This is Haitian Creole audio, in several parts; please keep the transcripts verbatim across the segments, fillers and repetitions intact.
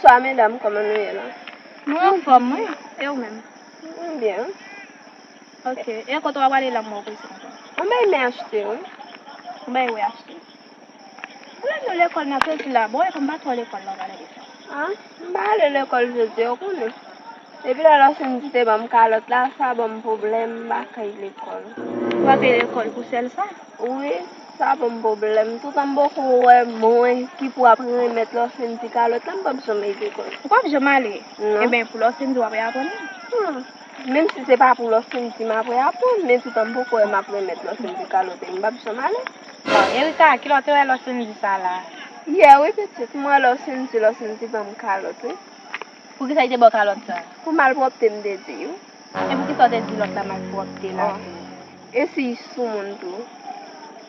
Bonswa medam, kòman nou ye la? Nou anfòm, wi. E ou menm? Mwen byen. Ok. E kote w ap prale la, mwen prese konsa? Mwen bay men achte, wi. Mwen bay wè achte. Ou lè nou lekòl nan peti la, bon, e konn pa twò lekòl la, w pa lage sa. Ah, m pa ale lekòl jodi, ou konnen. Depi lè Lòsindi te ban m kalòt la, sa ban m pwoblèm, m pa kay lekòl. Ou pa kay lekòl pou sèl sa? Wi, sa ban m pwoblèm. Toutan m poko wè mwen ki pou ap remèt Lòsindi kalòt la, m p ap janm al lekòl. Ou p ap janm ale? Non. Ebyen, pou Lòsindi w ap aprann li. Hmm. Menm si se pa pou Lòsindi m ap aprann, men toutan m poko wè m ap remèt Lòsindi kalòt li, m p ap janm ale. Bon, Erika, kilè w te wè Lòsindi sa la? Yè wi pitit, m wè Lòsindi, Lòsindi ban m kalòt wi. Poukisa li te ba w kalòt sa? Pou malpwòpte m te di wi. E poukisa w te di lòt la malpwòpte la tou? E si li sou moun tou?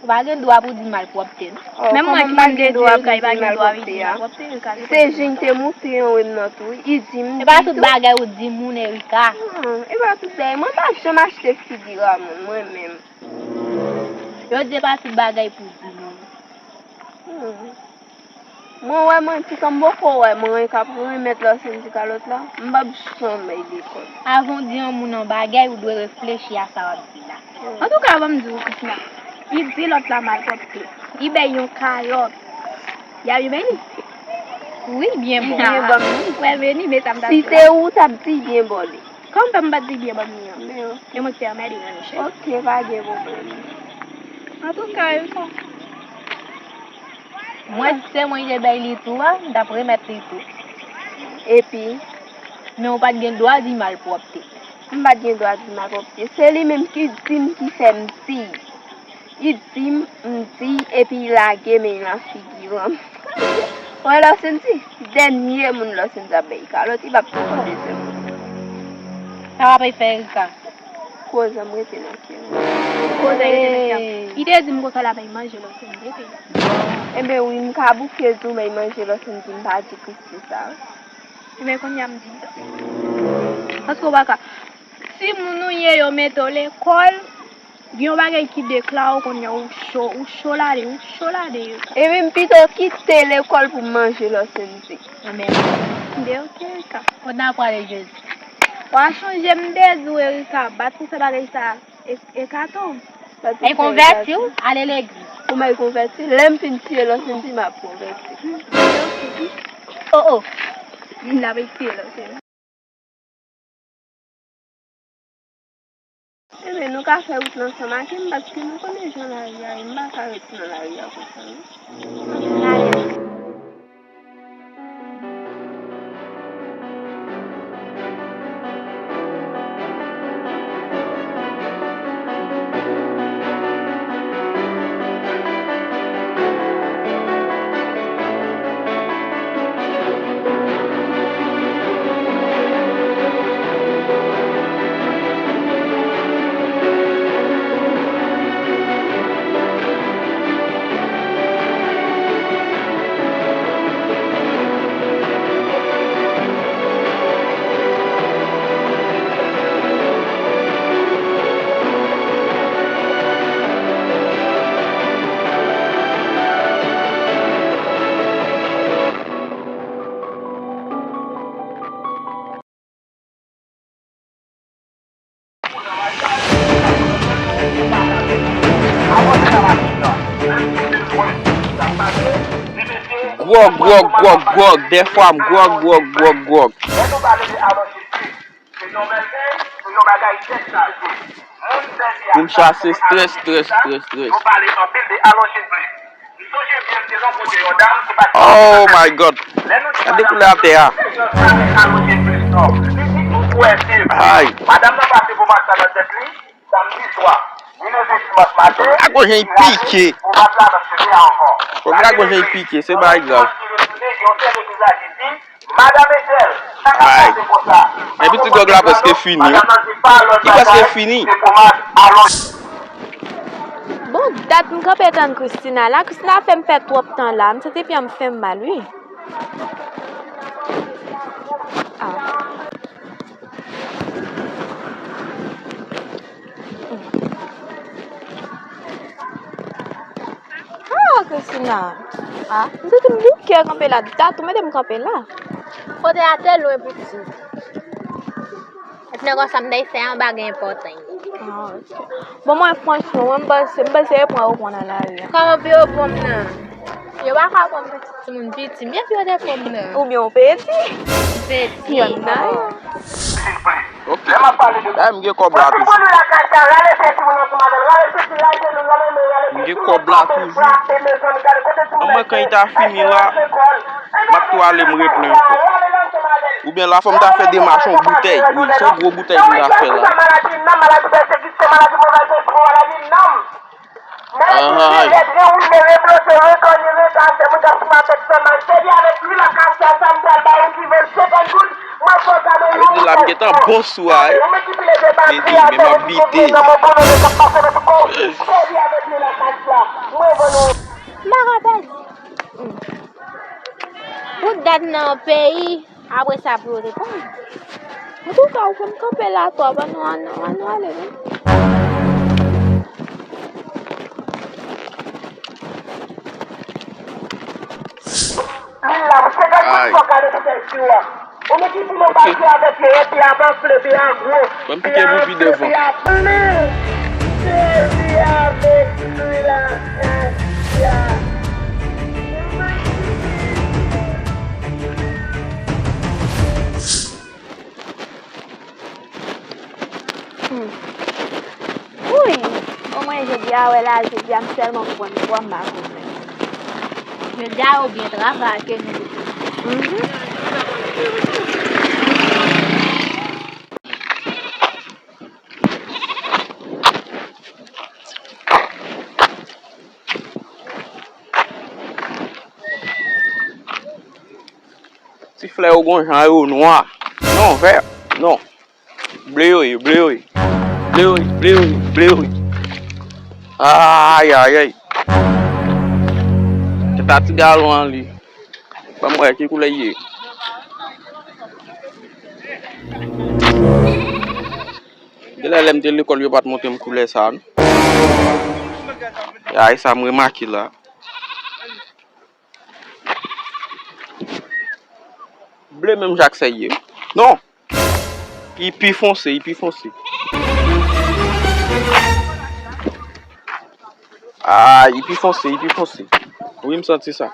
Ou pa gen dwa pou di malpwòpte non. Menm mwen ki konn te di Erika, li pa gen dwa pou di malpwòpte, Erika. Se jan li te moute anwe m nan tou wi. Li di m. E pa tout bagay ou di moun, Erika. Hmm, e pa tout bagay. Mwen pa janm achte figi a moun, mwen menm. Yo di e pa tout bagay pou di moun. Hmm. Mwen wè mwen, toutan m poko wè mwen k ap remèt Lòsindi kalòt la, m p ap janm al lekòl. Avan w di yon moun yon bagay, ou dwe reflechi a sa w ap di la. Hmm. Antouka, ban m di w, Christina, li di lòt la malpwòpte. Li bay yon kalòt. Y a byen li? Wi, byen bon. Byen bon. Wè, vini, mesam ta di la. Si te ou, w t ap di byen bon li. Kòm pa m pa t di byen ban m li an. Men ok. E mwen ki te anmède nan niche. Ok, pa gen pwoblèm. Antouka, Erika. Mwen, si se mwen ki te bay li tou a, m t ap remèt li tou. Epi? Men ou pa t gen dwa di malpwòpte. M pa t gen dwa di malpwòpte. Se li menm ki di m ki fè m di. Li di m, m di, epi li lage men l nan figi m. Wè Lòsindi, dènye moun Lòsindi ap bay kalòt, li p ap pran yon dezyèm moun. Sa w ap fè Erika? Koze m rete nan kè m. Koze rete nan kè m. Li te di m konsa l ap bay manje Lòsindi, rete. Enben wi, m ka bouke di w bay manje Lòsindi, m pa di Christie sa. Enben kounye a m di l sa. Paske w pa ka. Si moun ou ye yo mete w lekòl, gen yon bagay ki deklare w kounye a, ou cho, ou cho ladan, ou cho ladan yo. Ebyen, m pito kite lekòl pou m manje Lòsindi. Amèn. Enben, ok, Erika. Kote n ap prale jodi? W a chonje m te di w, Erika, bat pou fè bagay sa. E, e katon. Ay konvèti w, ale legliz. Ou may konvèti? Lè m fin tiye Lòsindi, m ap konvèti. Oh, oh. N ap tiye Lòsindi. Ebyen, nou ka fè wout lan ansanm ak m, paske nou konnen jan lari a ye, m pa ka ret nan lari a konsa, non. Gwòg, gwòg, gwòg, gwòg, dèfwa m gwòg, gwòg, gwòg, gwòg. Pou m chase strès, strès, strès, strès. Oh my God! Gade koulè atè a. Ay. Fòk la gon jan l pike. Fòk la gon jan l pike, se bagay grav. Ay. Epi ti gwòg la prèske fini, wi. Li prèske fini. Bon, dat m kanpe tann Christina la. Christina fè m fè twòp tan la. M santi pye m fè m mal, wi. Ah. Ah, Christina. Ah, m santi m bouke kanpe la. Dat ou mete m kanpe la. Kote a te lwen piti. Epi nan konsa m ta fè yon bagay enpòtan. Ah, ok. Bon, mwen, franchman, mwen, m panse, m panse yo pran yo pran nan lari a. Kòman pou yo pran m nan? Yo pa ka pran m piti timoun piti. Byen pou yo te pran m nan. Oubyen yon peti. Peti. Yon nan yo. Ok. Dayè m gen kòb la toujou. M gen kòb la toujou. An mwen, kan li ta fini la, m ap tou ale m replen ankò. Oubyen la, fò m ta fè demach yon boutèy. Wi, se yon gwo boutèy m ta fè la. Ay. Sa vle di la, m gentan bon sou a, wi. Mwen di, men m ap bite. M pa ka pèdi. Pou dat nan peyi, apre sa pou yo te pran. Antouka, ou fè m kanpe la twòp, ann nou, ann nou, ann nou ale, wi. Ay. Ok. Ban m pike pou pi devan. Hmm. Wi! Omwen jodi a, wè la, jodi a, m sèlman konprann pwa m pa konprann. Jodi a, yo byen travay ke nou. Mhm. Ti flè yo gon jan yo nwa. Non, vè. Non. Ble yo ye, ble yo ye. Ble yo ye, ble yo ye, ble yo ye. Ay, ay, ay. Se ta ti galon an li. Ban m wè ki koulè l ye. Genlè lè m te lekòl, yo pa t montre m koulè sa a, non. Ay, sa m remake la. Ble menm jan ak sa ye. Non! Li pi fonse, li pi fonse. Ah, li pi fonse, li pi fonse. Wi, m santi sa.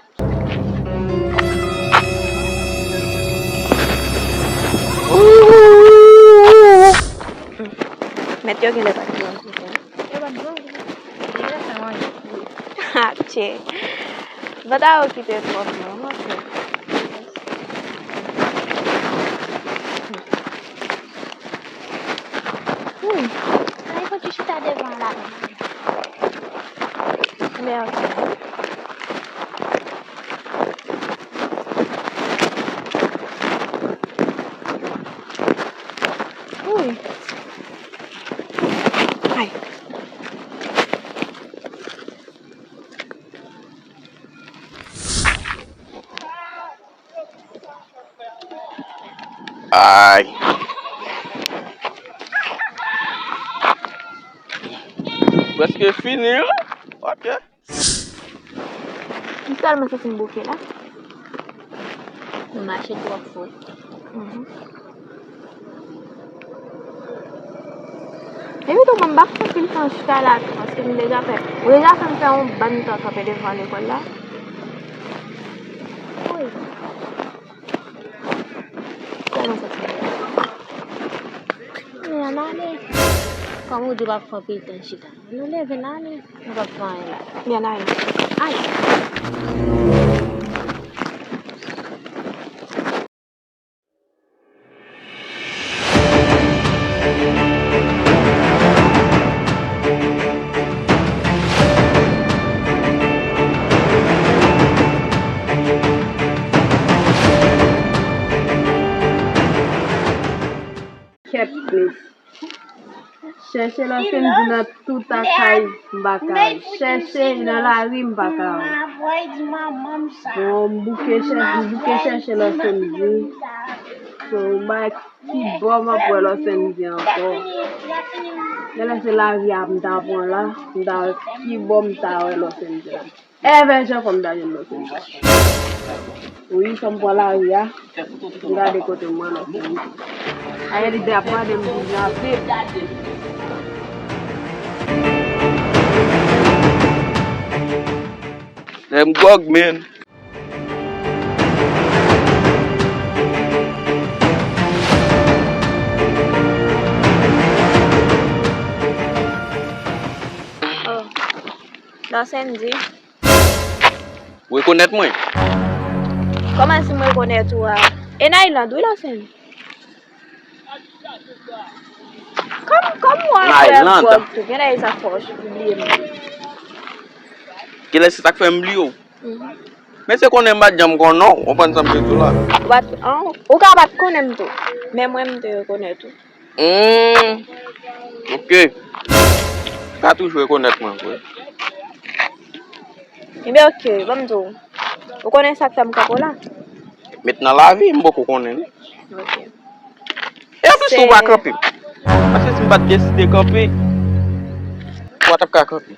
Mèt yo genlè pa t gen anpil. Yo pa t gen anpil. Yo te fè manje. Atchè. Banda yo kite twòp non, monchè. Wi. Ay, fò ti chita devan la. Mèsi. Wi. Ay. Ay. Prèske fini, wi. Ok. M sèlman santi m bouke la. Nou mache twò fre. Mhm. Epi tou, mwen, m pa pran anpil tan chita la tou, paske m deja fè, m deja fè m fè yon bann tan kanpe devan lekòl la. Wi. Sèlman santi m bouke. Ann ale. Kòm ou di w pa pran anpil tan chita. Nou leve n ale. Nou p ap fè anyen la. Li ann ale. Ay! Kèt plis. Chèche Lòsendji nan tout akay, m pa ka wè. Chèche nan lari, m pa ka wè. Bon, m bouke chèche, m bouke chèche Lòsendji. So, m pa wè ki bò m ap wè Lòsendji ankò. Genlè se lari a m ta pran la, m ta wè ki bò m ta wè Lòsendji la. Èvè Jan fò m ta jwenn nan fim sa. Wi, fò m pran lari a. M gade kote m wè nan fim. Ayè li te ap gade m di l ap viv. Dem gwòg, man. Oh. Nan Sandy. Ou rekonèt mwen? Kòman si m rekonèt ou a? E nan Island, wi, Larsen. Kòm, kòm ou a frè gwòg tou, genlè e sa k fè w bliye m. Genlè se sa k fè m bliye w. Mhm. Men se konnen m pa t janm konnen w, w konprann sa m vle di w la? Ou pa t, an, ou ka pa t konnen m tou, men mwen m te rekonèt ou. Hmm. Ok. Ou ka toujou rekonèt mwen vre. Ebyen, ok, ban m di w. Ou konnen sa k fè m kanpe w la? Met nan lavi, m poko konnen li. Ok. E anplis, ou pa kanpe. Paske si m pa t deside kanpe, ou pa t ap ka kanpe.